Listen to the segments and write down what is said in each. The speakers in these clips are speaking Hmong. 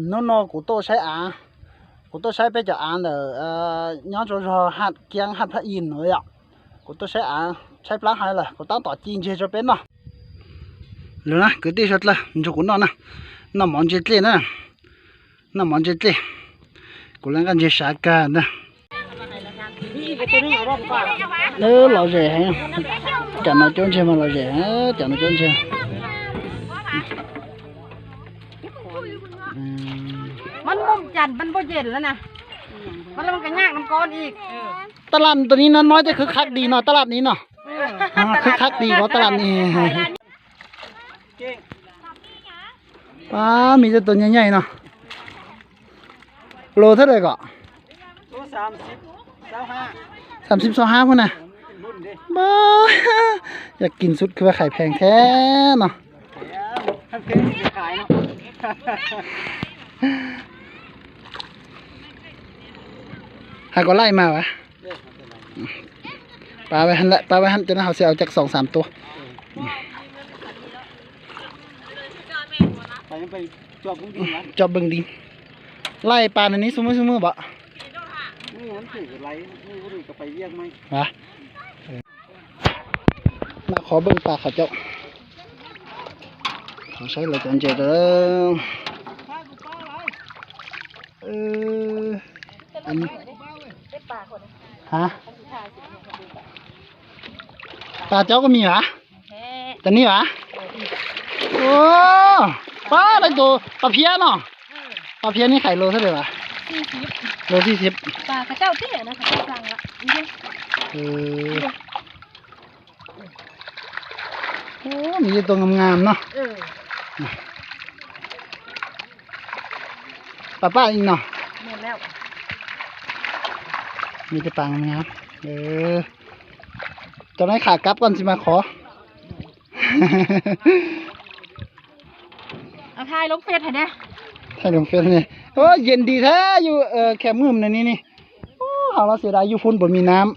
Hnub no kuv tuaj saib av, kuv tuaj saib peb cov av ntawm nyob rau zog Haj Kiab Haj Phab Ib no yom. Kuv tuaj saib av, saib plab hais lawm kuv tab tom ci ntseg rau peb noj. Lawm na kwv tij suav dlawg, nrog kuv noj na, noj mov ntse dlej na, noj mov ntse dlej. Kuv lawv nqaij ntse sav kawg ntag. Lom zem heev, cov no cuab ntseg mas lom zem, cov no cuab ntseg. Tab laj tus ni no no ces khwv khab di no, tab laj ni no, khwv khab di ko tab laj ni. Pab, me cov tus nyaij nyaij no, los thawj daim kom xam xib xo hab phub na. Pab, yog kis xub khwv khais pheej thiab no. Hais kom laij mas, pab, pab cov no hauv xwb, au cov xoom xam tua. Cov npeeg di, laij pas nws ni xub mwb xub mwb pom. Noj qhov npeeg pas qhov caum, qhov saib lawv cov ntses rau. Pas cov kuj mis as, cov ni as. Pab, lawv tus pas phiab no, pas phiab ni hais los thawj daim as, los xib xib. Nws yeej tuaj ngam ngam no. Pas paj no, nws tej pas ngam ngam. Cov no kham kab koj ntxiv mas qhov. Thaij loo fej ne, yej nti thiab yus khem mwj na ni ni. Hauv los xia das yus phun npaum mi nam.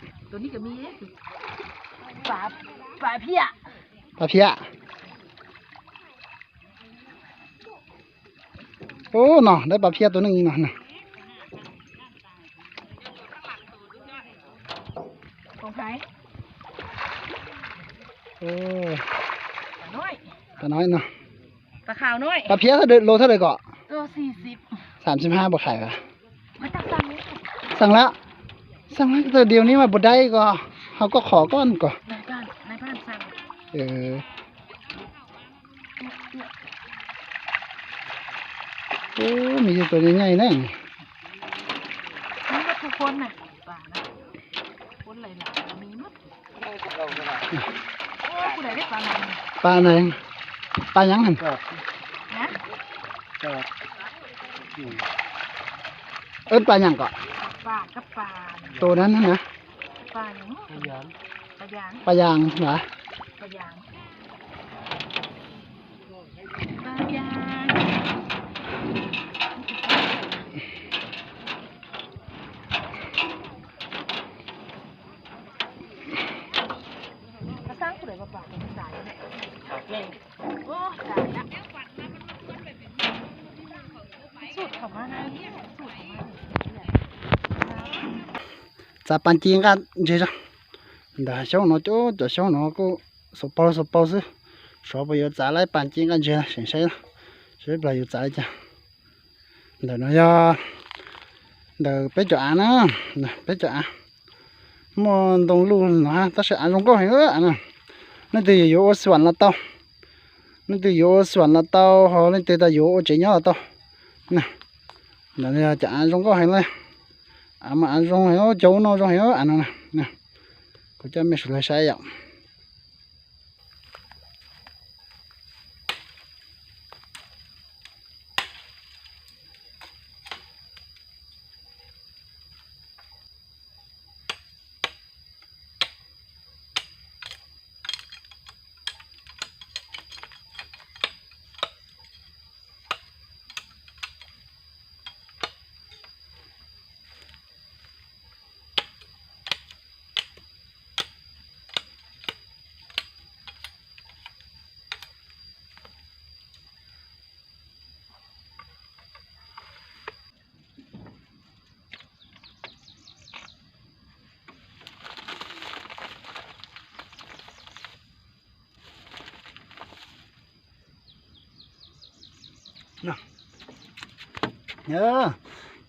Pas phiab. Ub no, dawb pas phiab tus neeg no. Pas no, pas phiab thawj daim los thawj daim kom. Xam xib hab puas khaiv as? Xeem lawm, xeem lawm, tawm diaus ni mas puas dai ko, ho koj qhov koj ko. Ub, me yog tus nyaij nyaij na. Pas na, pas nyav heev. Ib pas nyav kom, tus na na, pas yaas as. Txav pas ci nqaj ntseg zog. Ntawm hav xyoob no cov, cov xyoob no kuj xuas paug xuas paug xwb. Xyov puas yuav txav lawm pas ci nqaj ntseg, seem saib, saib plag yuav txav li cas. Ntawm no yog ntawm peb cov av na, peb cov av muaj ntoo luj no tab sis av zoo nkauj heev. Nej twg yuav yuav ua xuam los tau, nej twg yuav ua xuam los tau, ho nej twg tas yuav ua tsev nyob los tau. Ntawm no yog cov av zoo nkauj heev li. Av mas av zoo heev, cov ub no zoo heev av no. Kuv coj mej sawv daws saib yom.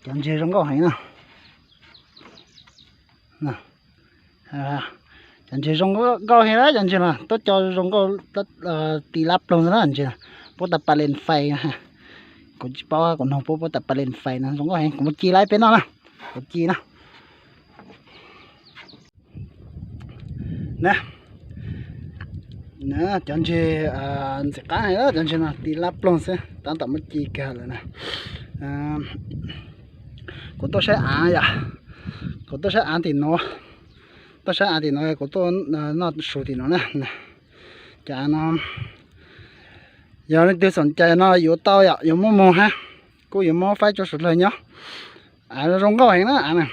Cov ntses zoo nkauj heev na. Cov ntses zoo nkauj heev na, cov ntses no tuaj co zoo nkauj, ti lab ploog na ntses. Puab tas paj len fais, kuv tsis paub kuv nug puab, puab tas paj len fais no zoo nkauj heev, kuv mus ci lawv peb noj na, kuv ci na. Na, cov ntses ntxim qab heev, cov ntses no ti lab ploog xwb, tab tom muab ci kag lawm na. Kuv tuaj saib av yom, kuv tuaj saib av tim no, tuaj saib av tim no, kuv tuaj noj su tim no na. Cov av no yog leej twg xoom cai no yuav tau yom, yuav muab muag hab, kuj yuav muab faib rua suav dlawg nyob. Av zoo nkauj heev na av na.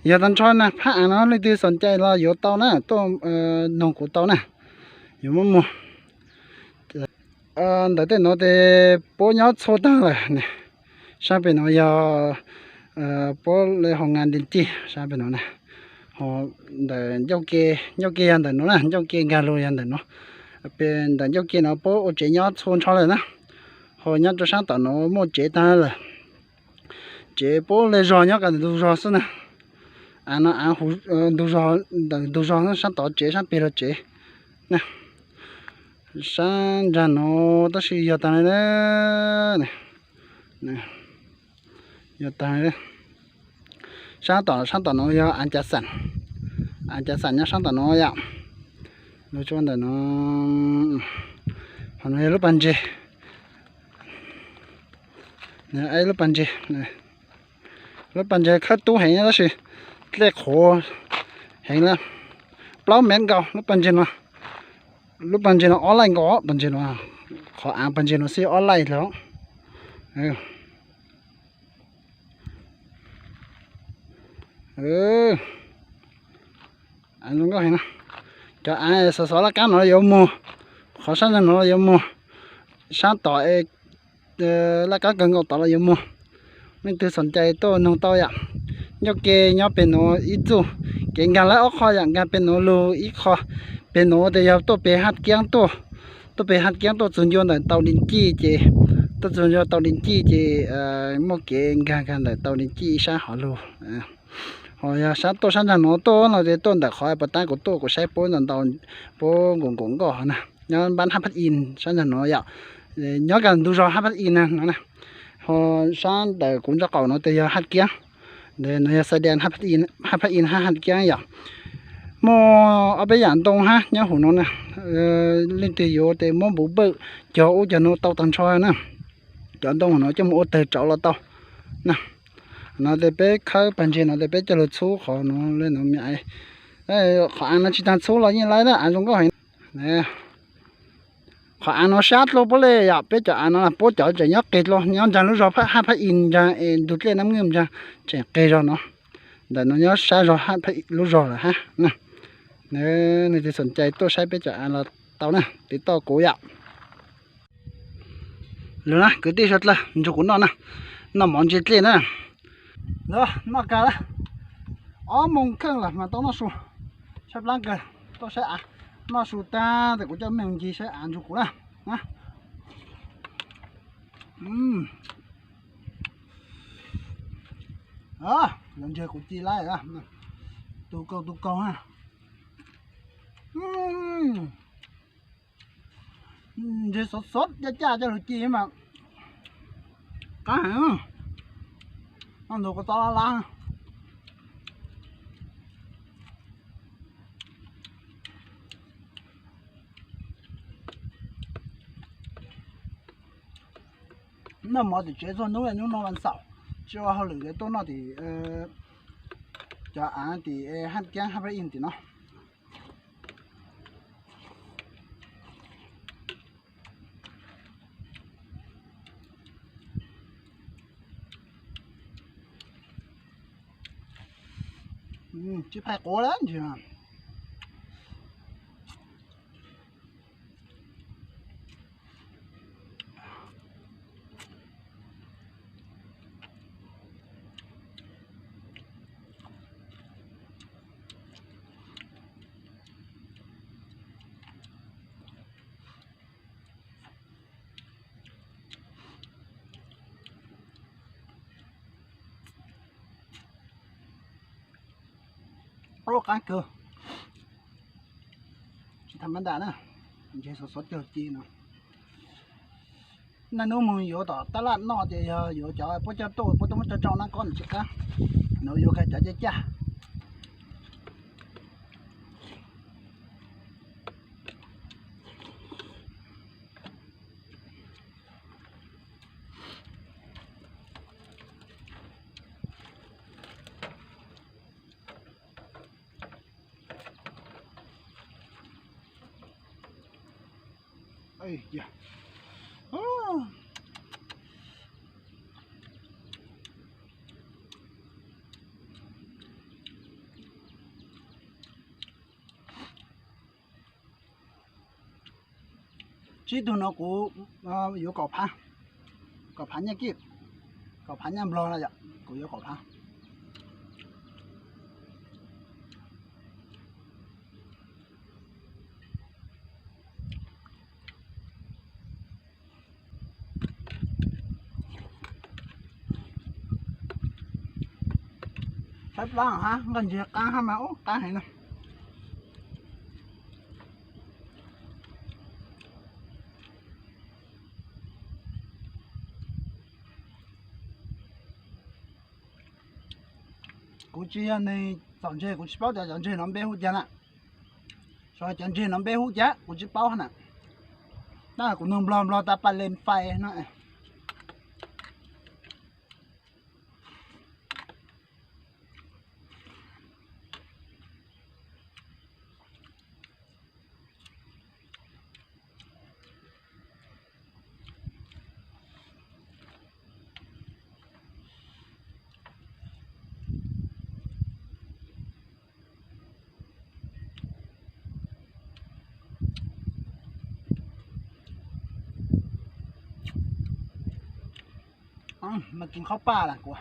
Yog tag nrho na phab av no leej twg xoom cai los yuav tau na, tuaj noog kuv tau na, yuav muab muag. Ntawm tej no tes puab nyob txhua tag lawm. Sab pem no yog puab le hoo ngas nti cig sab pem no na. Ho ntawm ncauj ke, ncauj ke yog ntawm no na, ncauj ke nkag lug yog ntawm no. Pem ntawm ncauj ke no puab ua tsev nyob txhua nrho lawm na. Ho nyob rua sab tom no muaj tsev tag lawm. Tsev puab le zog nyob kom ntug zog xwb na. Av no av ntug zog, ntawm ntug zog sab tod tsev, sab peg lug tsev. Sab nraag no tab sis yog tag, yog tag. Sab tom, sab tom no yog av cav xam, av cav xam nyob sab tom no yom. Lug tsuas ntawm no, ho no yog lub pas ntses, lub pas ntses. Lub pas ntses khawb tub heev tab sis dlej qhuav heev na. Plaub mev nkaus lub pas ntses no. Lub pas ntses no ob laij nkaus pas ntses no, qhov av pas ntses no xwb ob laij lawm. Zoo nkauj heev na. Cov av xov xov laj kab no yuav muag, qhov sab nraag no yuav muag, sab tom laj kab kawg nkaus tod los yuav muag. Leej twg xoom cai tuaj noog tau yom. Ncauj ke nyob peg nuav ib txuj, kev nkag lawv ob qho yom, nkag peg nuav lug ib qho. Peg nuav tes yog tuaj peg Haj Kiab tuaj, tuaj peg Haj Kiab tuaj txug ncua ntawm Tau Di Cij ces, tuaj txug ncua Tau Di Cij ces muaj kev nkag kag ntawm Tau Di Cij ib sab hov lug. Ho yog sab tuaj sab nraag nuav tuaj no ces tuaj ntawm qhov pas tab kuv tuaj kuv saib puab ntau ntau, puab nkaum nkaum nkoj hov na, nyob npab Haj Phaj Ib sab nraag nuav yom. Nyob kag ntug zog Haj Phaj Ib na no na. Ho sab ntawm kuv ntsa qaum no tes yog Haj Kiab, ntawm no yog xais dee Haj Phaj Ib hab Haj Kiab yom. Muaj ob peb yaam ntoo hab nyob huv no na. Leej twg yuav tes muab npuv npawj cog ub cog no tau tag nrho na. Cov ntoo no coj mus ua tawg tsauv los tau na. No tes peb khawb pas ntses no tes peb coj lug txhub qhov no le no me. Qhov av no tsis taag txhub los yeej laib na, av zoo nkauj heev. Qhov av no sab dlua puab le yom, peb cov av no puab cov tseem nyob qis dlua, nyob nraag lub zog Haj Phaj Ib nraag es ntug dlej Nab Nwj nraag tseem qis zog no. Ntawm no nyob sab zog Haj Phaj Ib lub zog lawm hab. Leej twg xoom cai tuaj saib peb cov av los tau na, tiv tauj kuv yom. Lug na kwv tij suav dlawg, nrug kuv noj na, noj mov ntse dlej na. Noj kawg lawm, ob moos kheej lawm mas tau noj su. Tshaib plab kawg, tuaj saib av, noj su tag tes kuv coj mej ncig saib av nrug kuv na. Cov ntses kuv ci laib, tu kaug tu kaug na. Ntses xov xov caj caj coj lug ci mas qab heev. Noj ntug kua txob lab lab. Noj mov tim tsev txhua hnub, hnub no vas xaum tsis ua hauj lwm ces tuaj noj tim cov av tim Haj Kiab Haj Phaj Ib tim no. Tsis phais quav lawm ntsis. Ua qaab kawg, tsis tham mab ntam na, ntseg xov xov cag ci no. Naj nub moog yuav tom tab laj noj ces yog yuav cov puab coj tuaj puab tuaj muab cog rau nab kob nws tsis qab, nws yuav kag cov caj caj. Tsib tug no kuv yuav kaum phav, kaum phav nyaj kib, kaum phav nyaj nplog na yom, kuv yuav kaum phav. Saib plab hab, nqaj ntseg qaab hab mas ub qaab heev na. Kuv tsis yog neeg txawj ntseg, kuv tsis paub tias cov ntseg no npe hu cas na. Cov ntseg no npe hu cas kuv tsis paub na. Tab kuv nug nplog, nplog tas paj le fais no. Mas kis qhob paj las kuv.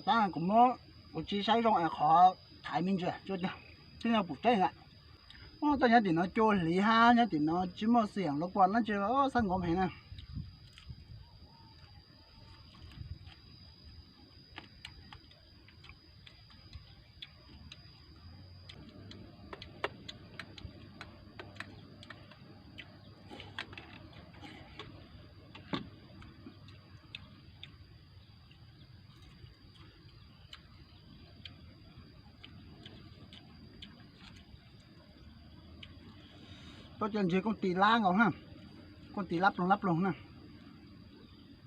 Tab kuv muab, kuv tsis saib zoo es qhov thaiv me ntsis, twb yog pum tseeb lawm. Tuaj nyob tim no cua hliv hab nyob tim no tsis muaj xwm yam lub kua dlaab tsi, xab nkaum heev na. Tuaj cov ntseg kooj tis lab nkaus na, kooj tis lab ploog lab ploog na,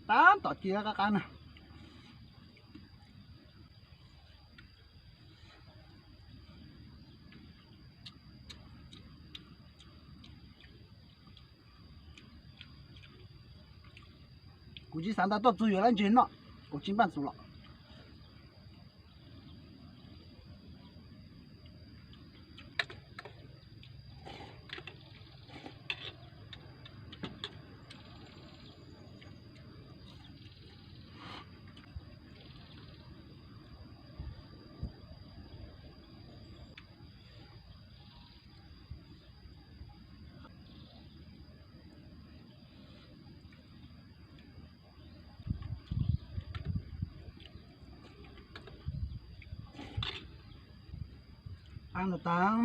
tab tom ci qab qab na. Kuv tsis xav ntau tuaj txug yuav lab ntseg noj, kuv tsis npaj txug los. Qab no tas,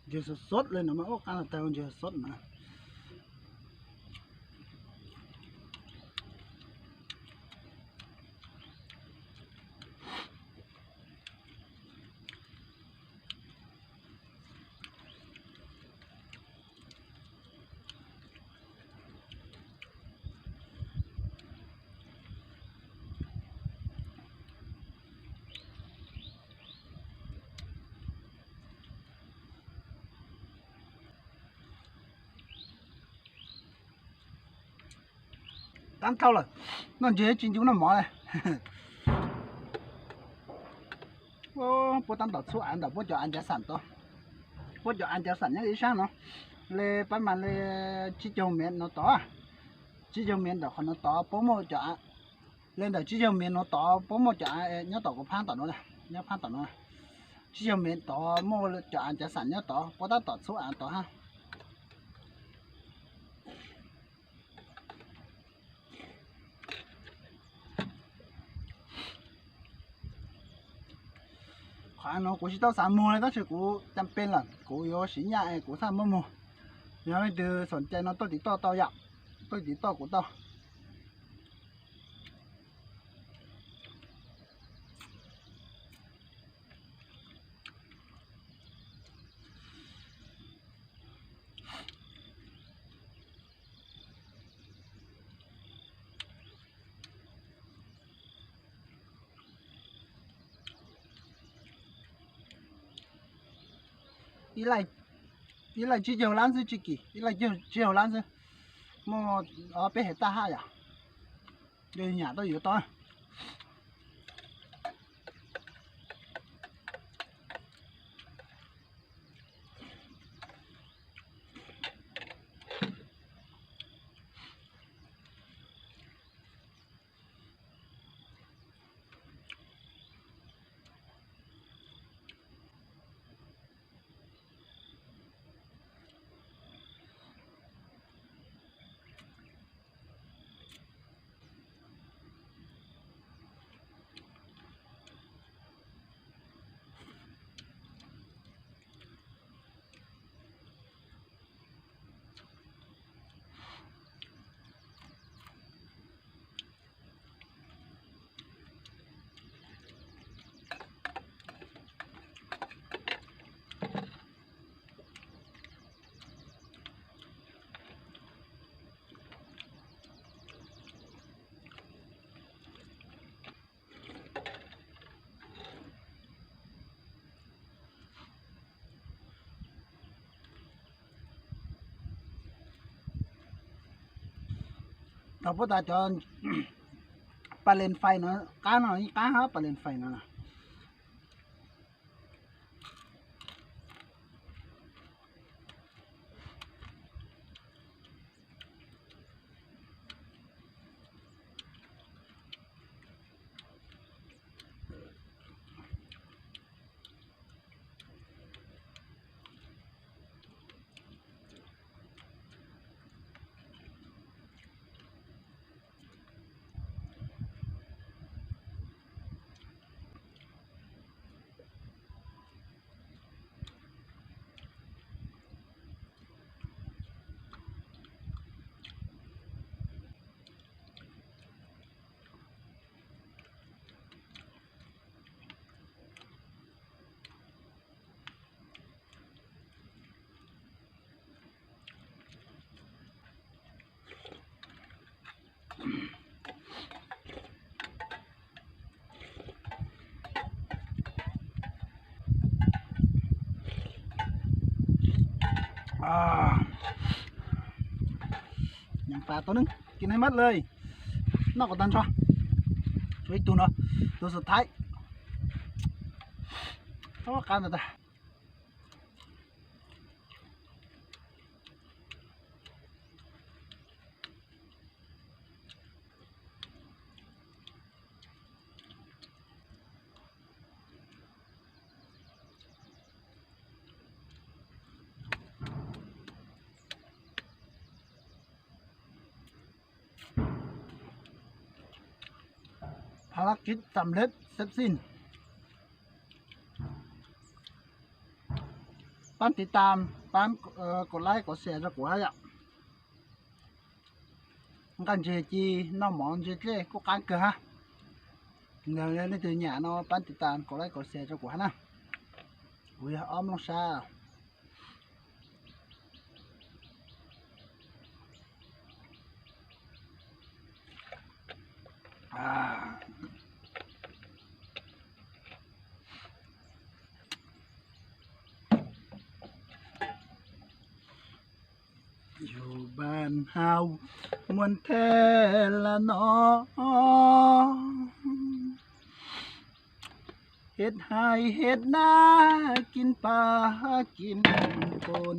ntseg xov xov le no mas ub qab no tas ntseg xov xov mas. Tab thauj lawm, noj ntseg tsis ncu noj mov le. Puab tab tom txhub av ntawm puab cov av ncav xam tod. Puab cov av ncav xam nyob ib sab no, le pab mas le tsib caug mev no tod. Tsib caug mev ntawm qhov no tod puab muaj cov av, le ntawm tsib caug mev no tod puab muaj cov av nyob tom kuv phab tom no, nyob phab tom no. Tsib caug mev tod muaj cov av cav xam nyob tod, puab tab tom txhub av tod hab. Qhov no kuv tsis tau xav muag li tab sis kuv cam pes lawm kuv yuav siv nyaj es kuv txhaj muab muag. Yog leej twg xoom cai no tuaj tim toj tau yom, tuaj tim toj kuv tau. Ib laij tsib caug lab xwb tsis kim, ib laij tsib caug lab xwb, muaj ob peb hais taj haj yom, yog nyam tuaj yuav tau. Thaum puab tas cov palees fais no qab no yeej qab hab palees fais no na. Nyeem pas tau neeb, kis neeg mab lawm, noj kom tag nrho. Tshuav ib tug no, tus xub thaib, qab ntag. Pab lab kib xam leb xeb xij, pab tiv tam, pab kov laib kov xia rau kuv hab yom. Nqaj ntseg ci, noj mov ntseg dlej kuj qab kawg hab. Leej twg nyam no pab tiv tam kov laib kov xia rau kuv hab na. Kuv yog ob mloog sab. Yug npaj hau muaj thej la no, hej hais hej nab kis pab kis npoo.